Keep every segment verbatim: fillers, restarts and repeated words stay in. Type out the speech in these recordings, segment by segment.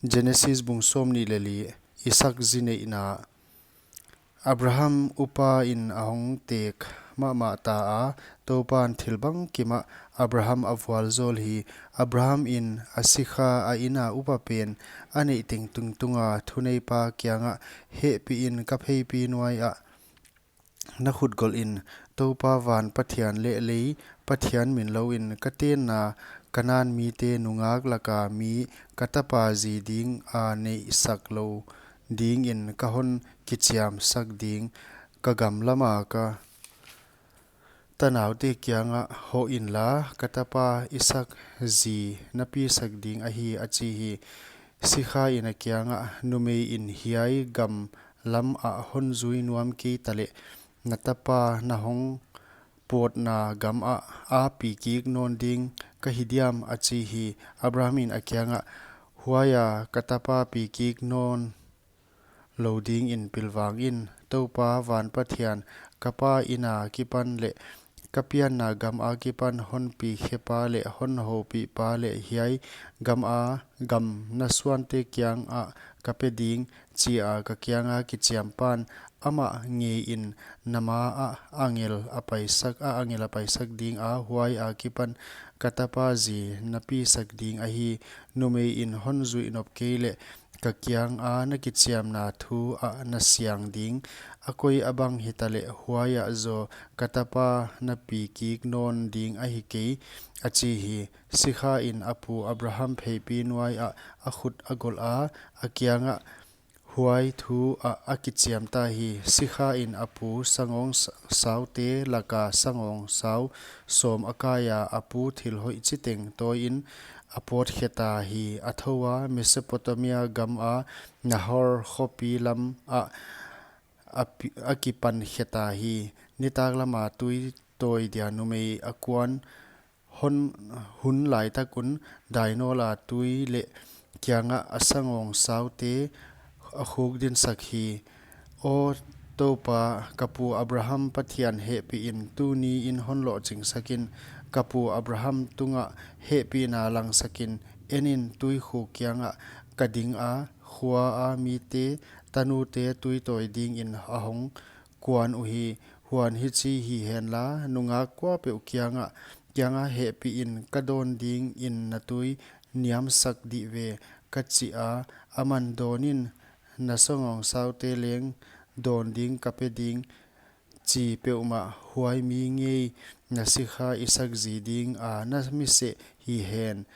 Genesis bung sawmnih leh li. Isak zi neihna. Abraham upain a hong tek mahmah ta a, Toupan thil bangkim ah Abraham a vualzawl hi. Abraham in a sikha a inn a upa pen a neih tengteng tunga thuneipa kiangah, Hehpihin ka pheipi nuai ah na khut golh in, Toupa van Pathian leh lei Pathian min louin ka tenna Kanan mite nungak laka mi ka tapa zi dinga neihsak lou dingin ka hon kichiamsak ding. Ka gam lama ka tanaute kiangah hoh inla, ka tapa Isak zi na pisak ding ahi, a chi hi. Sikha in a kiangah, Numei in hiai gam lam ah hon zui nuam kei taleh, na tapa na hong pawtna gam ah a pi kik nawn ding ka hi diam, a chi hi. Abraham in a kiangah, Huaia ka tapa pi kik nawn lou dingin pilvang in, Toupa van Pathian, ka pa inn akipan leh ka pianna gam akipan hon pikhepa leh hon houpihpa leh hiai gam a gam na suante kiangah ka pe ding, chia ka kianga kichiam pan, amah ngeiin na ma ah angel a paisak, a angel a paisak dinga, huai akipan ka tapa zi na pisak ding ahi. Numei in hon zuih nop kei leh ka kianga na kichiamna thu ah na siang ding. A koi a bang hitaleh huai ah zaw ka tapa na pi kik nawn ding ahi kei, a chi hi. Sikha in a pu Abraham pheipi nuai ah a khut a golh a, a kiangah huai thu ah a kichiam ta hi. Sikha in a pu sangawng s-, saute laka sangawng sau sawm a kaia, a pu thil hoih chiteng tawiin a pawt khe ta hi. A thoua Mesopotamia gama Nahor khopi lam ah a pi-, a kipan khe ta hi. Nitak lama tui tawi dia numei a kuan hon hun laitak un dainawla tui leh kiangah a sangawng saute a khukdinsak hi. Aw Toupa, ka pu Abraham Pathian, hehpihin tuniin hon lohchingsak in, ka pu Abraham tungah hehpihna langsak in. En in, tuikhuk kiangah ka dinga, khua a mite tanute tui tawi dingin a hong kuan uhi. Huan hichi hi henla, nungak kuapeuh kiangah, kianga hehpihin ka dawn dingin na tui niamsak dih ve, ka chi a, aman dawn in, na sangawng saute leng dawn ding ka pe ding, chi peuhmah huai mi ngei na sikha Isak zi dinga na mi seh hi hen.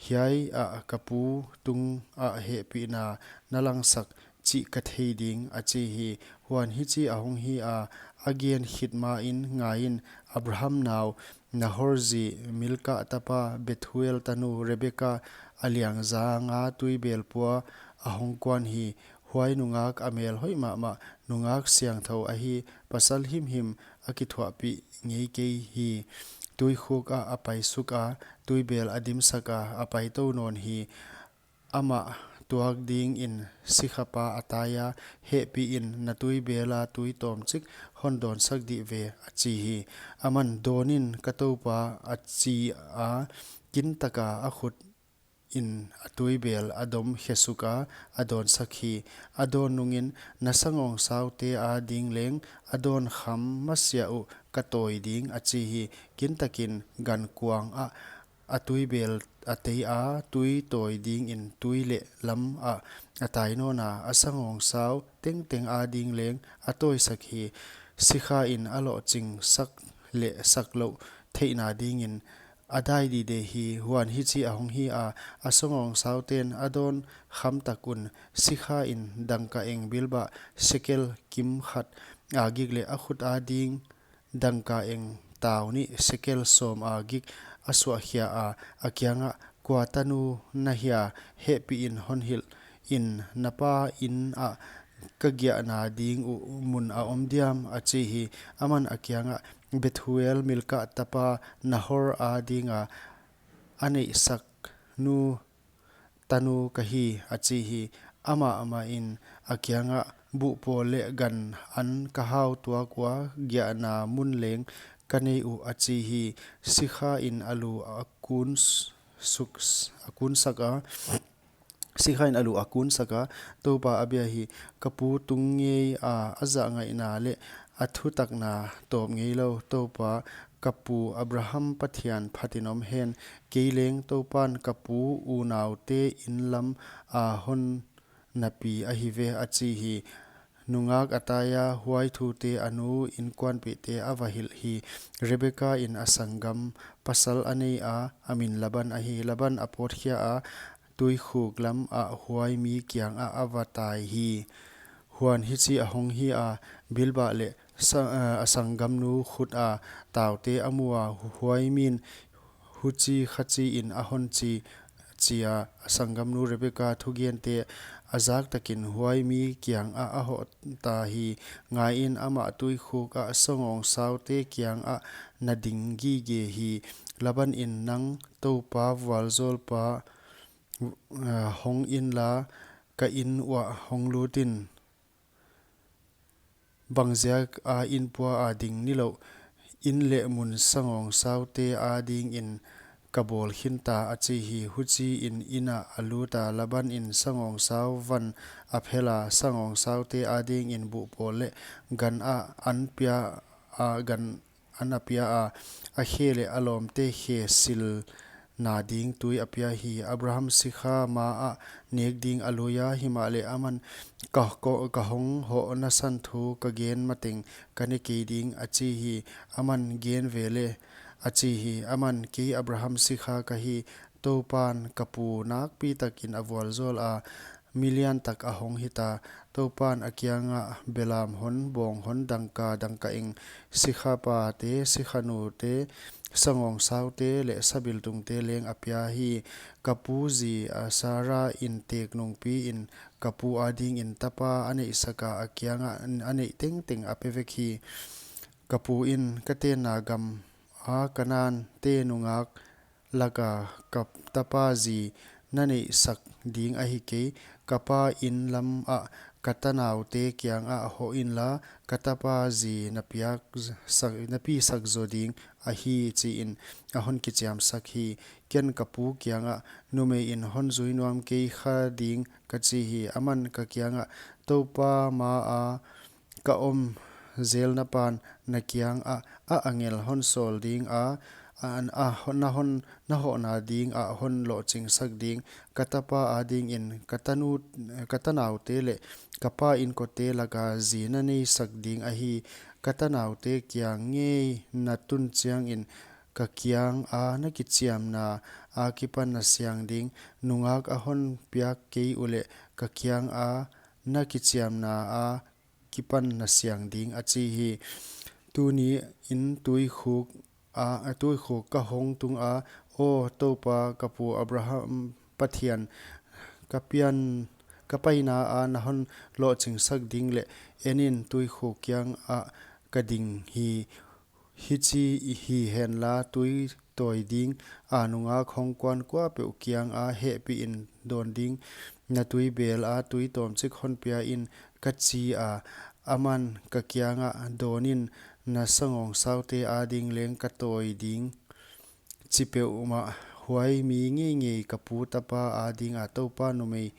Hiai ah ka pu tungah hehpihna na langsak chih ka thei ding, a chi hi. Huan hichi a hong hi a, a gen khit main, ngaiin, Abraham nau, Nahor zi, Milka tapa, Bethuel tanu, Rebeka, a liangzanga tuibel pua a hong kuan hi. Huai nungak a mel hoih mahmah, nungak siangthou ahi, pasal himhim a kithuahpih ngei kei hi. Tuikhuk ah a paisuk a, tuibel a dimsak a, a paitou nawn hi. Amah tuak dingin sikhapa a tai a, hehpihin na tuibela tui tawmchik hon dawnsak dih ve, a chi hi. Aman, dawn in, ka toupa, a chi a, kintaka a khut in a tuibel a dom khesuk a, a dawnsak hi. A dawn nungin, na sangawng saute ading leng a dawn kham masiah uh ka tawi ding, a chi hi. Kintakin gankuang ah a tuibel a tei a, tui tawi dingin tui leh lam ah a tai nawn a, a sangawng sau tengteng ading leng a tawisak hi. Sikha in a lohchingsak leh sak louh theihna dingin a dai dide hi. Huan hichi a hong hi a, a sangawng sauten a dawn khamtak un, sikha in dangka eng bilbah sekel kim khat a gik leh a khut ading dangka eng tau nih sekel sawm a gik a suahkhia a, a kiangah, kua tanu na hia, hehpihin hon hilh in, na pa inn ah ka giahna ding uh mun a om diam, a chi hi. Aman a kiangah, Bethuel Milka tapa Nahor adinga a neihsak nu tanu ka hi, a chi hi. Amah mahin a kiangah, buh pawl leh gan an ka hau tuak ua, giahna mun leng ka nei uh, a chi hi. Sikha in a lu a kun s-, suk s-, a kunsak a, Sikha in a lu a kunsak a, Toupa a bia hi. Ka pu tung ngei a a zahngaihna leh a thutakna tawp ngeilou, Toupa ka pu Abraham Pathian, phatin om hen. Kei leng Toupan ka pu unaute inn lam a hon na pi ahi ve, a chi hi. Nungak a tai a, huai thute a nu innkuanpihte a va hilh hi. Rebeka in a sanggam pasal a nei a, a min Laban ahi. Laban a pawtkhia a, tuikhuk lam ah huai mi kiangah a va tai hi. Huan hichi a hong hi a, Bilhah leh sa-, a sanggamnu khut a taute a mu a, huai min huchi kha chi in a hon chi, chi a. A sanggamnu Rebeka thugente a zak takin huai mi kiangah a hoh ta hi. Ngai in, amah tuikhuk ah sangawngsaute kiangah na ding gige hi. Laban in, Nang Toupa vualzawlpa, uh, hong inla, ka inn uah hong lut in. Bangziak a inn pua a ding nilouh, inn leh mun sangawngsaute adingin ka bawl khin ta, a chi hi. Huchi in inn ah a lut a, Laban in sangawngsau van a phel a, sangawngsaute adingin buhpawl leh gan a an pia a, gan an a pia a, a khe leh a lawmte khe sil na ding tui a pia hi. Abraham sikha ma ah nek ding a lui a, himahleh aman, ka, ko, ka hong hoh nasan thu ka gen mateng ka ne kei ding, a chi hi. Aman, Gen ve le, a chi hi. Aman, Kei Abraham sikha ka hi, Toupan ka pu nakpi takin a vualzawl a, mi lian tak a hong hita. Toupan a kiangah belam hon, bawng hon, dangka, dangka eng, sikhapate, sikhanute, sangawngsaute leh sabiltungte leng a pia hi. Ka pu zi a Sara in tek nungpi in ka pu adingin tapa a neihsak a, a kiangah a neih tengteng a pe vek hi. Ka pu in, Ka tenna gam a Kanaan te nungak laka ka tapa zi na neihsak ding ahi kei. Ka pa inn lam ah ka tanaute kiangah hoh inla, ka tapa zi na piak sak, na pisak zo ding ahi, chi in a hon kichiamsak hi. Ken ka pu kiangah, Numei in hon zui nuam kei kha ding, ka chi hi. Aman ka kiangah, Toupa ma a ka om zelnapan na kiangah a angel hon sawl ding a, a, a, na hon, na hohna ding a hon lohchingsak ding. Ka tapa adingin ka tanu, ka tanaute leh ka pa inkote laka zi na neisak ding ahi. Ka tanaute kiang ngei na tun chiangin ka kiang a na kichiamna akipan na siang ding. Nungak a hon piak kei uleh ka kiang a na kichiamna a kipan na siang ding, a chi hi. Tuni in tuikhuk a, tuikhuk ka hong tung a, Aw Toupa, ka pu Abraham Pathian, ka pian, ka paina a na hon lohchingsak ding leh, en in, tuikhuk kiangah ka ding hi. Hichi hi henla, tui tawi ding a nungak hong kuan kuapeuh kianga hehpih in dawn ding, na tuibel a tui tawmchik hon pia in, ka chi a. Aman ka kiangah, Dawn in, na sangawngsaute ading leng ka tawi ding, chi peuhmah, huai mi ngeingei ka pu tapa adinga Toupa numei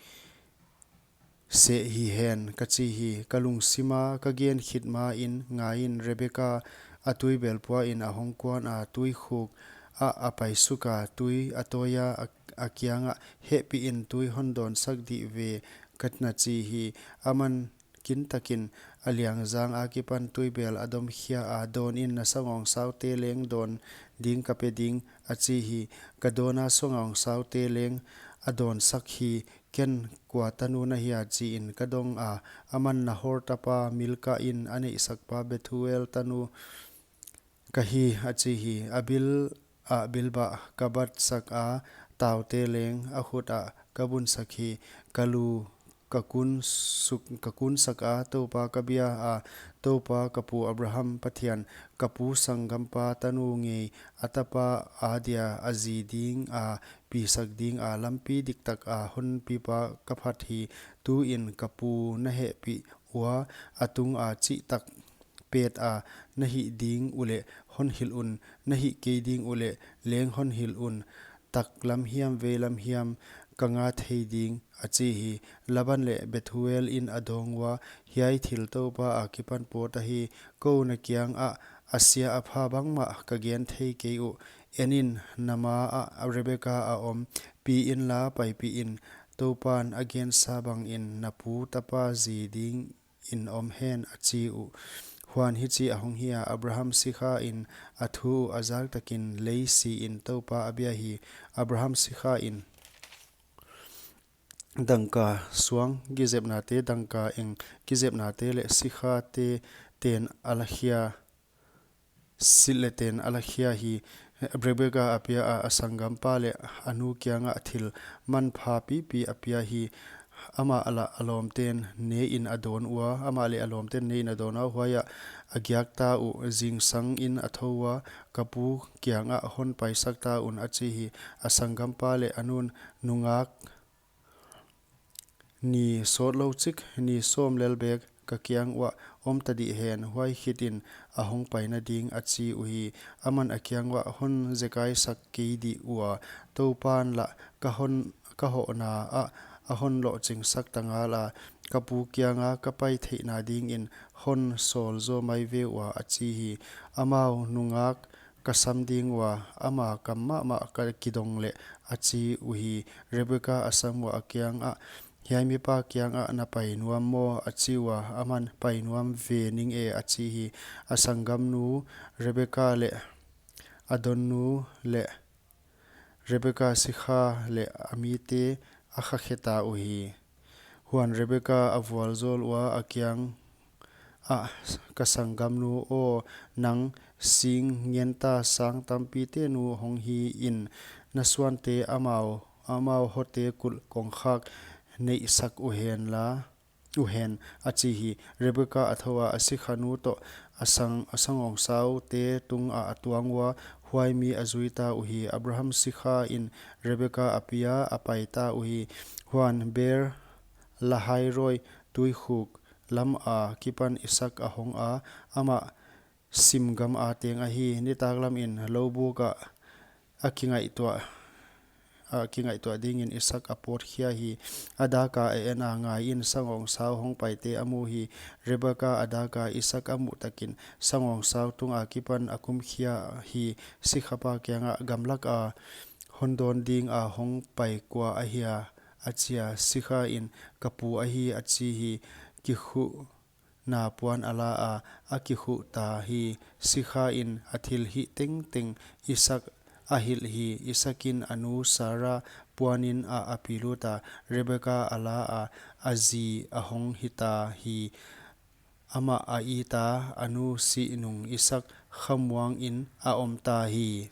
seh hi hen, ka chi hi. Ka lungsim a ka gen khit ma in, ngai in, Rebeka a tuibel pua in a hong kuan a, tuikhuk ah a paisuk a, tui a tawi a, a, a kiangah, Hehpih in, tui hon dawnsak dih ve, ka na chi hi. Aman kintakin a liangzang akipan tuibel a dom khia a, Dawn in, na sangawngsaute leng dawn ding ka pe ding, a chi hi. Ka dawn a, sangawngsaute leng a dawnsak hi. Ken, Kua tanu na hia? chi in ka dong a. Aman, Nahor tapa Milka in a neihsakpa Bethuel tanu ka hi, a chi hi. A bil ah bilbah ka batsak a, taute leng a khut ah ka bunsak hi. Ka lu ka kunsuk, ka kunsak a, Toupa ka bia a, Toupa, ka pu Abraham Pathian, ka pu sanggampa tanu ngei a tapa adia a zi ding a pisak ding a lampi diktak a hon pipa ka phat hi. Tu in ka pu na hehpih ua, a tung a chihtak pet a na hih ding uleh hon hilh un, na hih kei ding uleh leng hon hilh un, tak lam hiam, vei lam hiam, ka nga thei ding, a chi hi. Laban leh Bethuel in a dawng ua, Hiai thil Toupa akipan pawt ahi. Kou na kiangah a sia a pha bangmah ka gen thei kei uh. En in, na maah Rebeka a om. Pi inla, paipih in. Toupan a gensa bangin na pu tapa zi ding in om hen, a chi uh. Huan hichi a hong hi a, Abraham sikha in a thu uh a zak takin lei si in Toupa a bia hi. Abraham sikha in dangka suang kizepnate, dangka eng kizepnate leh sikhate ten a la khia, silh leh ten a la khia hi. Rebeka a pia a, a sanggampa leh a nu kiangah thil manpha pipi a pia hi. Amah lah a lawmten ne in a dawn ua, amah leh a lawmten ne in a dawn ua, huaiah a giak ta uh, zingsang in a thou ua, Ka pu kiangah hon paisak ta un, a chi hi. A sanggampa leh a nun, Nungak, ni sawtlou chik, ni sawm lel bek ka kiang uah om ta dih hen, huai khitin a hong paina ding, a chi uhi. Aman a kiang uah, Hon zekaisak kei dih ua, Toupan lah ka hon, ka hohna ah a hon lohchingsak ta ngal a, ka pu kianga ka pai theihna dingin hon sawl zaw mai ve ua, a chi hi. Amau, Nungak ka sam ding ua, ama kam mahmah ka kidong leh, a chi uhi. Rebeka a sam ua, a kiangah, Hiai mipa kiangah na pai nuam maw? a chi ua. Aman, Pai nuam ve ning e, a chi hi. A sanggamnu Rebeka leh a donnu leh Rebeka sikha leh a mite a kha khe ta uhi. Huan Rebeka a vualzawl ua, a kiang ah, Ka sanggamnu aw, nang sing ngenta sang tampite nu hong hi in, na suante amau, amau hote kulh kongkhak neihsak uhen la, uhen, a chi hi. Rebeka a thou a, a sikhanu toh a sang, a sangawngsaute tungah a tuang ua, huai mi a zui ta uhi. Abraham sikha in Rebeka a pia, a pai ta uhi. Huan Beer Lahai Roi tuikhuk lam akipan Isak a hong a, amah Sim gam a teng ahi. Nitaklam in loubuk ah a kingaihtuah, a kingaihtuah dingin Isak a pawt khia hi. A dak a a en a, ngai in, sangawngsau hong paite a mu hi. Rebeka a dak a Isak a muh takin sangawngsau tung akipan a kum khia hi. Sikhapa kiangah, Gamlak a hon dawn ding a hong pai kua ahia? a chi a. Sikha in, Ka pu ahi, a chi hi. Kikhuh na puan a la a, a kikhuh ta hi. Sikha in a thilhih tengteng Isak a hilh hi. Isak in a nu Sara puanin a, a pilut a, Rebeka a la a, a zi a hong hi ta hi. Amah a it a, a nu sih nung Isak khamuang in a om ta hi.